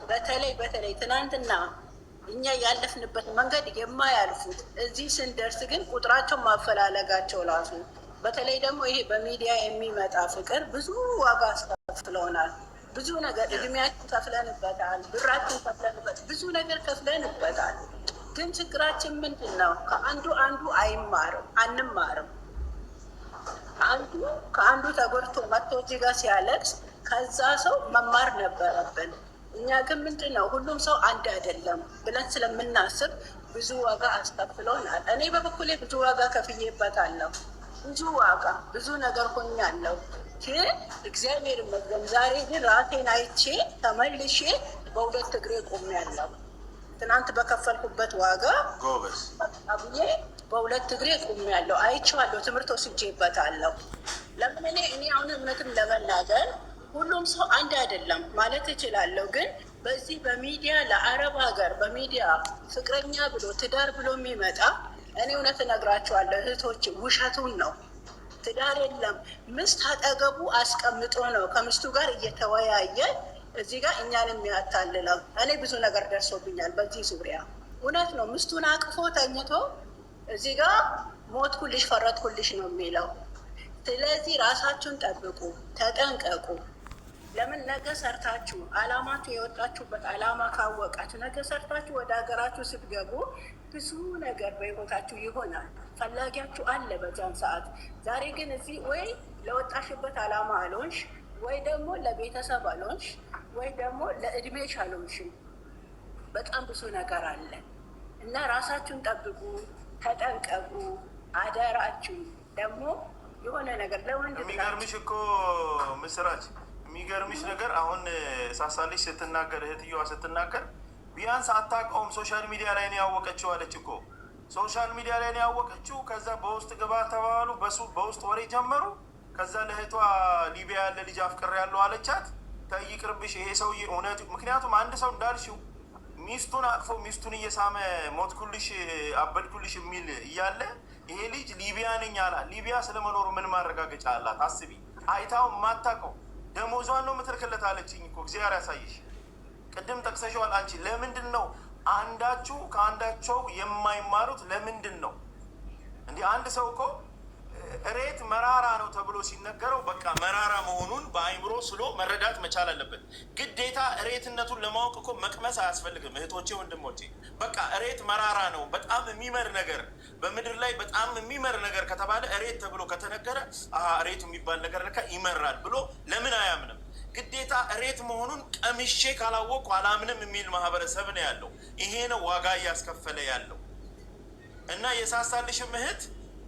በተለይ በተለይ ትናንትና እኛ ያለፍንበት መንገድ የማያልፉት እዚህ ስንደርስ ግን ቁጥራቸው ማፈላለጋቸው ራሱ፣ በተለይ ደግሞ ይሄ በሚዲያ የሚመጣ ፍቅር ብዙ ዋጋ አስከፍለውናል። ብዙ ነገር እድሜያችን ከፍለንበታል፣ ብራችን ከፍለንበት፣ ብዙ ነገር ከፍለንበታል። ግን ችግራችን ምንድን ነው? ከአንዱ አንዱ አይማርም፣ አንማርም። አንዱ ከአንዱ ተጎድቶ መጥቶ እዚህ ጋር ሲያለቅስ ከዛ ሰው መማር ነበረብን። እኛ ግን ምንድን ነው፣ ሁሉም ሰው አንድ አይደለም ብለን ስለምናስብ ብዙ ዋጋ አስከፍሎናል። እኔ በበኩሌ ብዙ ዋጋ ከፍዬበታለሁ። ብዙ ዋጋ፣ ብዙ ነገር ሆኛለሁ። ግን እግዚአብሔር ይመስገን ዛሬ ግን ራሴን አይቼ ተመልሼ በሁለት እግሬ ቆሜያለሁ። ትናንት በከፈልኩበት ዋጋ ጎበዝ አብዬ በሁለት እግሬ ቆሜያለሁ። አይቼዋለሁ። ትምህርት ወስጄበታለሁ። ለምን እኔ አሁን እውነትም ለመናገር ሁሉም ሰው አንድ አይደለም ማለት እችላለሁ። ግን በዚህ በሚዲያ ለአረብ ሀገር በሚዲያ ፍቅረኛ ብሎ ትዳር ብሎ የሚመጣ፣ እኔ እውነት እነግራቸዋለሁ እህቶች፣ ውሸቱን ነው። ትዳር የለም። ምስት አጠገቡ አስቀምጦ ነው ከሚስቱ ጋር እየተወያየ እዚህ ጋር እኛን የሚያታልለው። እኔ ብዙ ነገር ደርሶብኛል በዚህ ዙሪያ። እውነት ነው። ምስቱን አቅፎ ተኝቶ እዚህ ጋር ሞትኩልሽ ፈረጥኩልሽ ነው የሚለው። ስለዚህ ራሳችሁን ጠብቁ፣ ተጠንቀቁ። ለምን ነገ ሰርታችሁ አላማችሁ የወጣችሁበት አላማ ካወቃችሁ ነገ ሰርታችሁ ወደ ሀገራችሁ ስትገቡ ብዙ ነገር በህይወታችሁ ይሆናል። ፈላጊያችሁ አለ በዛን ሰዓት። ዛሬ ግን እዚህ ወይ ለወጣሽበት አላማ አልሆንሽ፣ ወይ ደግሞ ለቤተሰብ አልሆንሽ፣ ወይ ደግሞ ለእድሜሽ አልሆንሽም። በጣም ብዙ ነገር አለ እና ራሳችሁን ጠብቁ፣ ተጠንቀቁ፣ አደራችሁ። ደግሞ የሆነ ነገር ለወንድ የሚገርምሽ እኮ ምስራች፣ የሚገርምሽ ነገር አሁን ሳሳልሽ ስትናገር፣ እህትየዋ ስትናገር ቢያንስ አታውቀውም፣ social media ላይ ነው ያወቀችው አለች እኮ። Social media ላይ ነው ያወቀችው። ከዛ በውስጥ ግባ ተባባሉ፣ በውስጥ ወሬ ጀመሩ። ከዛ ለእህቷ ሊቢያ ያለ ልጅ አፍቅሬ ያለው አለቻት። ተይ ይቅርብሽ፣ ይሄ ሰውዬ እውነት። ምክንያቱም አንድ ሰው እንዳልሽው ሚስቱን አቅፎ ሚስቱን እየሳመ ሞትኩልሽ አበድኩልሽ የሚል እያለ ይሄ ልጅ ሊቢያ ነኝ አላት። ሊቢያ ስለመኖሩ ምን ማረጋገጫ አላት? አስቢ። አይታው የማታውቀው ደሞዟን ነው የምትልክለት አለችኝ እኮ። እግዚአብሔር ያሳይሽ። ቅድም ጠቅሰሽዋል አንቺ። ለምንድን ነው አንዳችሁ ከአንዳቸው የማይማሩት? ለምንድን ነው እንዲህ? አንድ ሰው እኮ እሬት መራራ ነው ተብሎ ሲነገረው በቃ መራራ መሆኑን በአይምሮ ስሎ መረዳት መቻል አለበት። ግዴታ እሬትነቱን ለማወቅ እኮ መቅመስ አያስፈልግም። እህቶቼ ወንድሞቼ፣ በቃ እሬት መራራ ነው፣ በጣም የሚመር ነገር፣ በምድር ላይ በጣም የሚመር ነገር ከተባለ፣ እሬት ተብሎ ከተነገረ፣ አሀ እሬቱ የሚባል ነገር ለካ ይመራል ብሎ ለምን አያምንም? ግዴታ እሬት መሆኑን ቀምሼ ካላወቅኩ አላምንም የሚል ማህበረሰብ ነው ያለው። ይሄ ነው ዋጋ እያስከፈለ ያለው። እና የሳሳልሽም እህት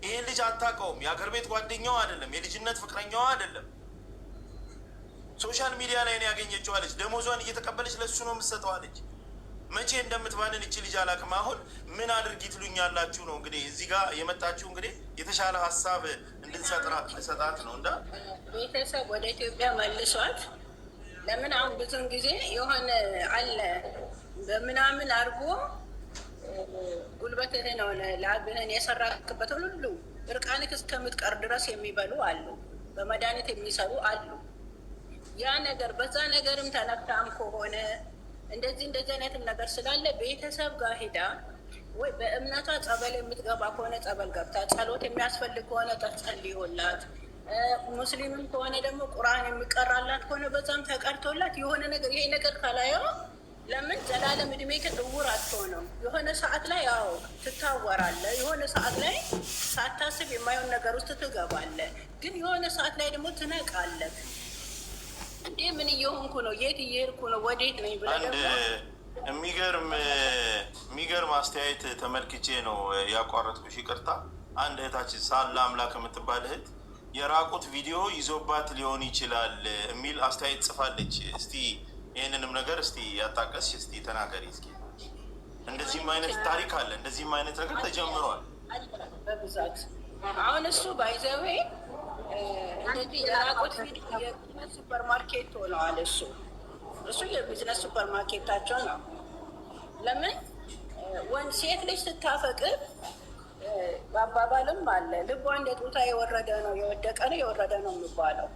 ይሄን ልጅ አታውቀውም። የአገር ቤት ጓደኛው አይደለም፣ የልጅነት ፍቅረኛዋ አይደለም። Social media ላይ ነው ያገኘችው አለች። ደሞዟን እየተቀበለች ለእሱ ነው የምትሰጠው አለች። መቼ እንደምትባንን እቺ ልጅ አላውቅም። አሁን ምን አድርጊ ትሉኛላችሁ ነው እንግዲህ እዚህ ጋር የመጣችሁ፣ እንግዲህ የተሻለ ሀሳብ እንድንሰጣት ነው እንዳ ቤተሰብ ወደ ኢትዮጵያ መልሷት። ለምን አሁን ብዙን ጊዜ የሆነ አለ በምናምን አድርጎ ጉልበትህን ሆነ ላብህን የሰራክበትን ሁሉ እርቃንክ እስከምትቀር ድረስ የሚበሉ አሉ። በመድኃኒት የሚሰሩ አሉ። ያ ነገር በዛ ነገርም ተነክታም ከሆነ እንደዚህ እንደዚህ አይነትም ነገር ስላለ ቤተሰብ ጋር ሂዳ ወይ በእምነቷ ጸበል የምትገባ ከሆነ ጸበል ገብታ፣ ጸሎት የሚያስፈልግ ከሆነ ተጸልዮላት፣ ሙስሊምም ከሆነ ደግሞ ቁርአን የሚቀራላት ከሆነ በዛም ተቀርቶላት የሆነ ነገር ይሄ ነገር ካላየው ለምን ዘላለም እድሜክን እውር አትሆንም። የሆነ ሰዓት ላይ ያው ትታወራለህ። የሆነ ሰዓት ላይ ሳታስብ የማይሆን ነገር ውስጥ ትገባለህ። ግን የሆነ ሰዓት ላይ ደግሞ ትነቃለህ። እንዴ ምን እየሆንኩ ነው? የት እየሄድኩ ነው? ወዴት ነኝ ብለህ አንድ ደግሞ የሚገርም አስተያየት ተመልክቼ ነው ያቋረጥኩሽ፣ ይቅርታ። አንድ እህታችን ሳላ አምላክ የምትባል እህት የራቁት ቪዲዮ ይዞባት ሊሆን ይችላል የሚል አስተያየት ጽፋለች። እስቲ ይህንንም ነገር እስቲ ያጣቀስሽ እስቲ ተናገሪ እስኪ። እንደዚህም አይነት ታሪክ አለ፣ እንደዚህም አይነት ነገር ተጀምሯል። አለ በብዛት። አሁን እሱ by the way እንደዚህ የራቁት ቪዲዮ የ business super market ሆነዋል። እሱ የ business super market ኣቸው ነው። ለምን ወንድ ሴት ልጅ ስታፈቅር በአባባልም አለ፣ ልቧ እንደ ጡታ የወረደ ነው፣ የወደቀ ነው፣ የወረደ ነው የሚባለው።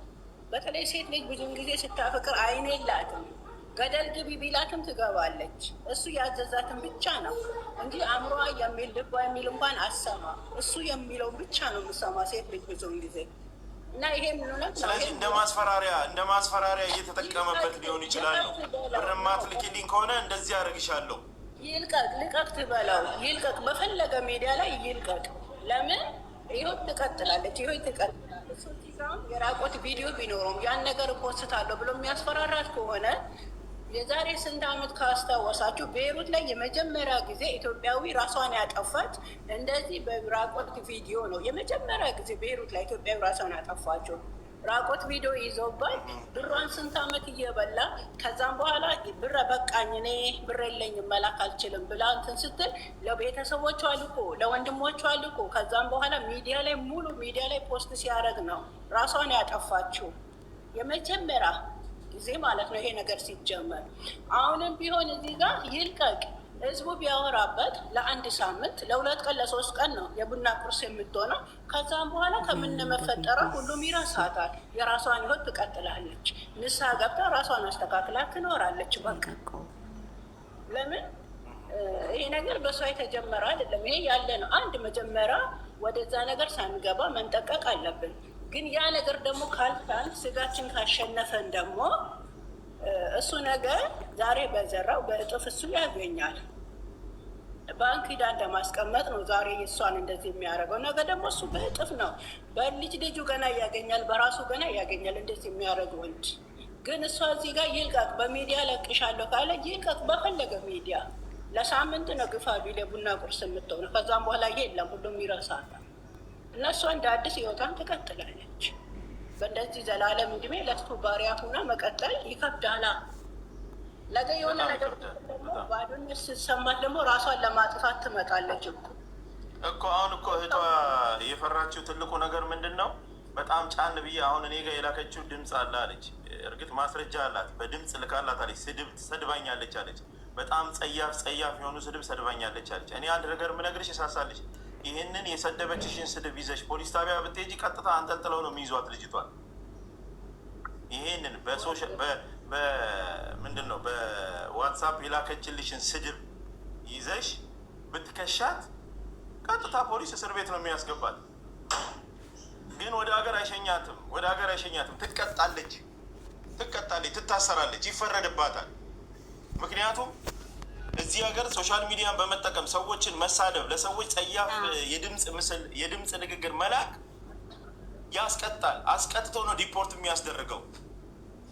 በተለይ ሴት ልጅ ብዙን ጊዜ ስታፈቅር አይን የላትም። ገደል ግቢ ቢላትም ትገባለች። እሱ ያዘዛትን ብቻ ነው እንጂ አእምሯ የሚል ልቧ የሚል እንኳን አሰማ። እሱ የሚለውን ብቻ ነው የምሰማ ሴት ልጅ ብዙውን ጊዜ እና ይሄ እውነት ነው። ስለዚህ እንደ ማስፈራሪያ እየተጠቀመበት ሊሆን ይችላል ነው። ብር ማትልኪልኝ ከሆነ እንደዚህ አደርግሻለሁ። ይልቀቅ፣ ልቀቅ ትበለው፣ ይልቀቅ፣ በፈለገ ሚዲያ ላይ ይልቀቅ። ለምን ህይወት ትቀጥላለች፣ ህይወት ትቀጥላለች። እሱ እዚህ ጋር የራቆት ቪዲዮ ቢኖረውም ያን ነገር post አለሁ ብሎ የሚያስፈራራት ከሆነ፣ የዛሬ ስንት ዓመት ካስታወሳችሁ ቤይሩት ላይ የመጀመሪያ ጊዜ ኢትዮጵያዊ ራሷን ያጠፋች እንደዚህ በራቆት ቪዲዮ ነው። የመጀመሪያ ጊዜ ቤይሩት ላይ ኢትዮጵያዊ ራሷን ያጠፋችው ራቆት ቪዲዮ ይዞባት ብሯን ስንት ዓመት እየበላ፣ ከዛም በኋላ ብር በቃኝ፣ እኔ ብር የለኝም፣ መላክ አልችልም ብላ እንትን ስትል ለቤተሰቦቿ ልኮ፣ ለወንድሞቿ ልኮ፣ ከዛም በኋላ ሚዲያ ላይ፣ ሙሉ ሚዲያ ላይ post ሲያደርግ ነው ራሷን ያጠፋችው። የመጀመሪያ ጊዜ ማለት ነው ይሄ ነገር ሲጀመር። አሁንም ቢሆን እዚህ ጋር ይልቀቅ። ህዝቡ ቢያወራበት ለአንድ ሳምንት፣ ለ2 ቀን፣ ለ3 ቀን ነው የቡና ቁርስ የምትሆነው። ከዛም በኋላ ከምን መፈጠረ ሁሉም ይረሳታል። የራሷን ህይወት ትቀጥላለች። ንስሐ ገብታ ራሷን አስተካክላ ትኖራለች። በቃ ለምን ይሄ ነገር በእሷ የተጀመረ አይደለም። ይሄ ያለ ነው። አንድ መጀመሪያ ወደዛ ነገር ሳንገባ መንጠቀቅ አለብን። ግን ያ ነገር ደግሞ ካልቻል፣ ስጋችን ካሸነፈን ደግሞ እሱ ነገር ዛሬ በዘራው በእጥፍ እሱ ያገኛል። ባንክ ሂዳ እንደማስቀመጥ ነው። ዛሬ እሷን እንደዚህ የሚያደርገው ነገ ደግሞ እሱ በእጥፍ ነው። በልጅ ልጁ ገና ያገኛል፣ በራሱ ገና ያገኛል። እንደዚህ የሚያደርግ ወንድ ግን እሷ እዚህ ጋር ይልቀቅ፣ በሚዲያ ለቅሻለሁ ካለ ይልቀቅ፣ በፈለገ ሚዲያ። ለሳምንት ነው ግፋ ቢል የቡና ቁርስ የምትሆነው። ከዛም በኋላ የለም፣ ሁሉም ይረሳታል። እና እሷ እንደ አዲስ ህይወቷን ትቀጥላለች። በእንደዚህ ዘላለም እድሜ ለሱ ባሪያ ሁና መቀጠል ይከብዳላ። ነገ የሆነ በጣም ነገር ይከብዳል። ደግሞ በጣም። ባዶነት ስትሰማት ደግሞ ራሷን ለማጥፋት ትመጣለች እኮ። እኮ አሁን እኮ እህቷ የፈራችው ትልቁ ነገር ምንድን ነው? በጣም ጫን ብዬ አሁን እኔ ጋር የላከችው ድምፅ አለ አለች። እርግጥ ማስረጃ አላት፣ በድምፅ ልካላት አለች። ስድብ ሰድባኛለች አለች። በጣም ጸያፍ ጸያፍ የሆኑ ስድብ ሰድባኛለች አለች። እኔ አንድ ነገር የምነግርሽ እሳሳለች፣ ይህንን የሰደበችሽን ስድብ ይዘሽ ፖሊስ ጣቢያ ብትሄጂ ቀጥታ አንጠልጥለው ነው የሚይዟት ልጅቷን። ይሄንን በ social ምንድን ነው በ WhatsApp የላከችልሽን ስድብ ይዘሽ ብትከሻት ቀጥታ ፖሊስ እስር ቤት ነው የሚያስገባት። ግን ወደ ሀገር አይሸኛትም። ወደ ሀገር አይሸኛትም። ትቀጣለች፣ ትቀጣለች፣ ትታሰራለች፣ ይፈረድባታል። ምክንያቱም እዚህ ሀገር social media ን በመጠቀም ሰዎችን መሳደብ፣ ለሰዎች ጸያፍ የድምፅ ምስል፣ የድምፅ ንግግር መላክ ያስቀጣል። አስቀጥቶ ነው deport የሚያስደርገው።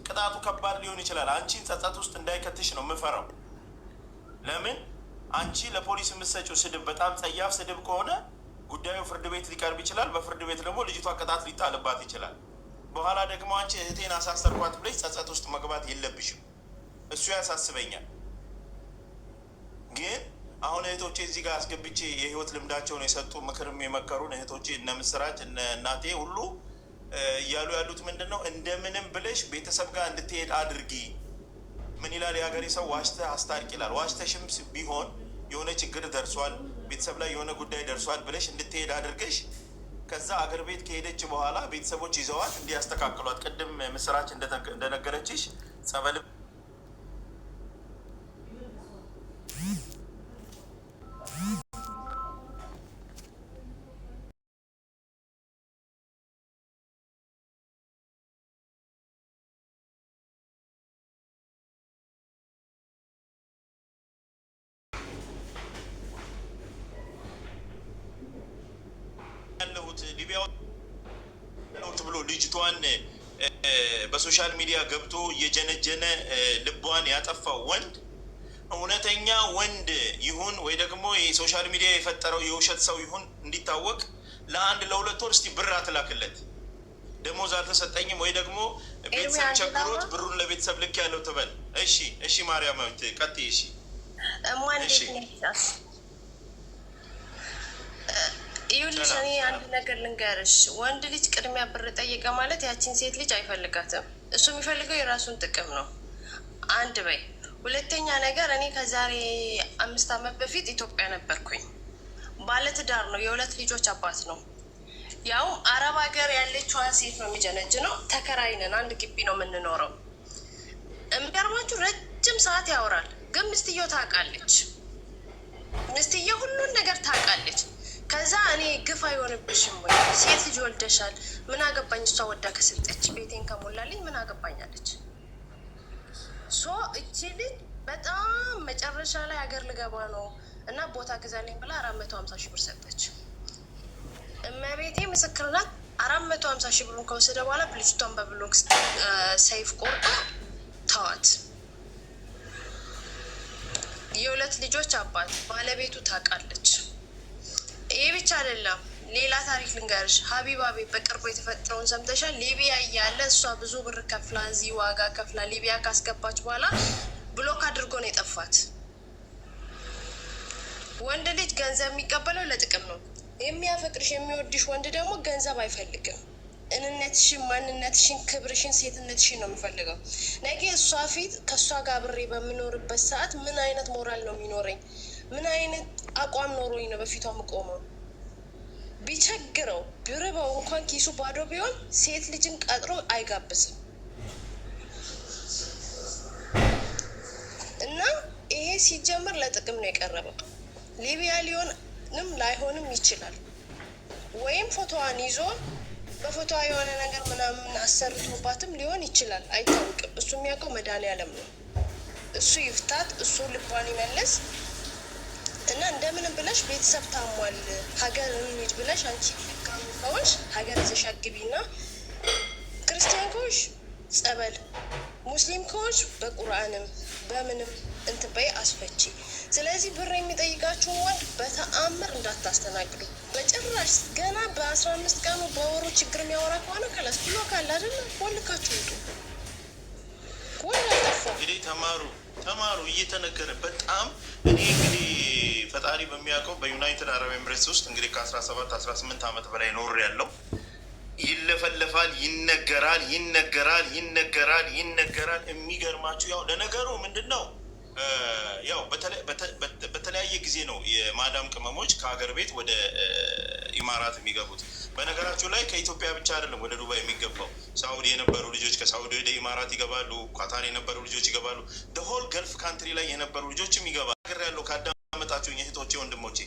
ቅጣቱ ከባድ ሊሆን ይችላል። አንቺን ጸጸት ውስጥ እንዳይከትሽ ነው የምፈራው። ለምን አንቺ ለፖሊስ የምትሰጪው ስድብ በጣም ጸያፍ ስድብ ከሆነ ጉዳዩ ፍርድ ቤት ሊቀርብ ይችላል። በፍርድ ቤት ደግሞ ልጅቷ ቅጣት ሊጣልባት ይችላል። በኋላ ደግሞ አንቺ እህቴን አሳሰርኳት ብለሽ ጸጸት ውስጥ መግባት የለብሽም። እሱ ያሳስበኛል። ግን አሁን እህቶቼ እዚህ ጋር አስገብቼ የህይወት ልምዳቸውን የሰጡ፣ ምክርም የመከሩን እህቶቼ እነ ምስራች እነ እናቴ ሁሉ እያሉ ያሉት ምንድን ነው? እንደምንም ብለሽ ቤተሰብ ጋር እንድትሄድ አድርጊ። ምን ይላል የሀገሬ ሰው? ዋሽተህ አስታርቅ ይላል። ዋሽተሽም ቢሆን የሆነ ችግር ደርሷል፣ ቤተሰብ ላይ የሆነ ጉዳይ ደርሷል ብለሽ እንድትሄድ አድርገሽ ከዛ አገር ቤት ከሄደች በኋላ ቤተሰቦች ይዘዋት እንዲያስተካክሏት፣ ቅድም ምስራች እንደነገረችሽ ጸበል ያለሁት ሊቢያ ያለሁት ብሎ ልጅቷን በ social media ገብቶ እየጀነጀነ ልቧን ያጠፋው ወንድ እውነተኛ ወንድ ይሁን ወይ ደግሞ የ social media የፈጠረው የውሸት ሰው ይሁን እንዲታወቅ ለአንድ ለ2 ወር እስቲ ብር አትላክለት። ደሞዝ አልተሰጠኝም ወይ ደግሞ ቤተሰብ አንድ ቸግሮት ላውራ? ብሩን ለቤተሰብ ልክ ያለው ትበል። እሺ እሺ፣ ማርያማዊት ቀጥይ። እሺ። እማ እሺ። እንዴት ነሽ? ይኸውልሽ ሰላም፣ እኔ ሰላም። አንድ ነገር ልንገርሽ። ወንድ ልጅ ቅድሚያ ብር ጠየቀ ማለት ያቺን ሴት ልጅ አይፈልጋትም። እሱ የሚፈልገው የራሱን ጥቅም ነው። አንድ በይ። ሁለተኛ ነገር እኔ ከዛሬ 5 ዓመት በፊት ኢትዮጵያ ነበርኩኝ። ባለትዳር ነው፣ የሁለት ልጆች አባት ነው። ያውም አረብ ሀገር ያለችዋን ሴት ነው የሚጀነጅነው። ተከራይ ነን፣ አንድ ግቢ ነው የምንኖረው። የሚገርማችሁ ረጅም ረጅም ሰዓት ያወራል። ግን ምስትየው ታውቃለች፣ ምስትየው ሁሉን ነገር ታውቃለች። ከዛ እኔ ግፍ አይሆንብሽም ወይ ሴት ልጅ ወልደሻል፣ ምን አገባኝ፣ እሷ ወዳ ከሰጠች ቤቴን ከሞላልኝ ምን አገባኝ አለች። So እቺ ልጅ በጣም መጨረሻ ላይ ሀገር ልገባ ነው እና ቦታ ግዛልኝ ብላ 450,000 ብር ሰጠች። እመቤቴ ምስክር ናት። 450,000 ብሩን ከወሰደ በኋላ ልጅቷን በ block ሰይፍ ቆርጦ ተዋት። የሁለት ልጆች አባት፣ ባለቤቱ ታውቃለች። ይህ ብቻ አይደለም፣ ሌላ ታሪክ ልንገርሽ። ሀቢባ ቤት በቅርቡ የተፈጠረውን ሰምተሻል? ሊቢያ እያለ እሷ ብዙ ብር ከፍላ፣ እዚህ ዋጋ ከፍላ ሊቢያ ካስገባች በኋላ block አድርጎ ነው የጠፋት። ወንድ ልጅ ገንዘብ የሚቀበለው ለጥቅም ነው። የሚያፈቅርሽ የሚወድሽ ወንድ ደግሞ ገንዘብ አይፈልግም። እንነትሽን፣ ማንነትሽን፣ ክብርሽን፣ ሴትነትሽን ነው የሚፈልገው። ነገ እሷ ፊት ከእሷ ጋር አብሬ በምኖርበት ሰዓት ምን አይነት ሞራል ነው የሚኖረኝ? ምን አይነት አቋም ኖሮኝ ነው በፊቷ የምቆመው? ቢቸግረው ቢርበው እንኳን ኪሱ ባዶ ቢሆን ሴት ልጅን ቀጥሮ አይጋብዝም። እና ይሄ ሲጀምር ለጥቅም ነው የቀረበው። ሊቢያ ሊሆንም ላይሆንም ይችላል። ወይም ፎቶዋን ይዞ በፎቶዋ የሆነ ነገር ምናምን አሰርቶባትም ሊሆን ይችላል። አይታወቅም። እሱ የሚያውቀው መድኃኒዓለም ነው። እሱ ይፍታት፣ እሱ ልቧን ይመልስ እና እንደምንም ብለሽ ቤተሰብ ታሟል ሀገር እንሂድ ብለሽ አንቺ ህጋዊ ከሆንሽ ሀገር ይዘሽ አግቢና ክርስቲያን ከሆንሽ ጸበል፣ ሙስሊም ከሆንሽ በቁርአንም በምንም እንትን በይ አስፈቺ። ስለዚህ ብር የሚጠይቃችሁን ወንድ በተአምር እንዳታስተናግዱ በጭራሽ። ገና በ15 ቀኑ በወሩ ችግር የሚያወራ ከሆነ خلاص block አለ አይደለ? ወልካችሁ ውጡ። ወንድ አልጠፋም። እንግዲህ ተማሩ ተማሩ እየተነገረ በጣም እኔ እንግዲህ ፈጣሪ በሚያውቀው በዩናይትድ አረብ ኤምሬትስ ውስጥ እንግዲህ ከ17 18 ዓመት በላይ ኖር ያለው ይለፈለፋል፣ ይነገራል፣ ይነገራል፣ ይነገራል፣ ይነገራል። የሚገርማችሁ ያው ለነገሩ ምንድን ነው ያው በተለያየ ጊዜ ነው የማዳም ቅመሞች ከሀገር ቤት ወደ ኢማራት የሚገቡት። በነገራችሁ ላይ ከኢትዮጵያ ብቻ አይደለም ወደ ዱባይ የሚገባው። ሳኡዲ የነበሩ ልጆች ከሳኡዲ ወደ ኢማራት ይገባሉ። ኳታር የነበሩ ልጆች ይገባሉ። Whole Gulf country ላይ የነበሩ ልጆችም ይገባሉ። ሀገር ያለው ካዳመጣችሁኝ እህቶቼ ወንድሞቼ።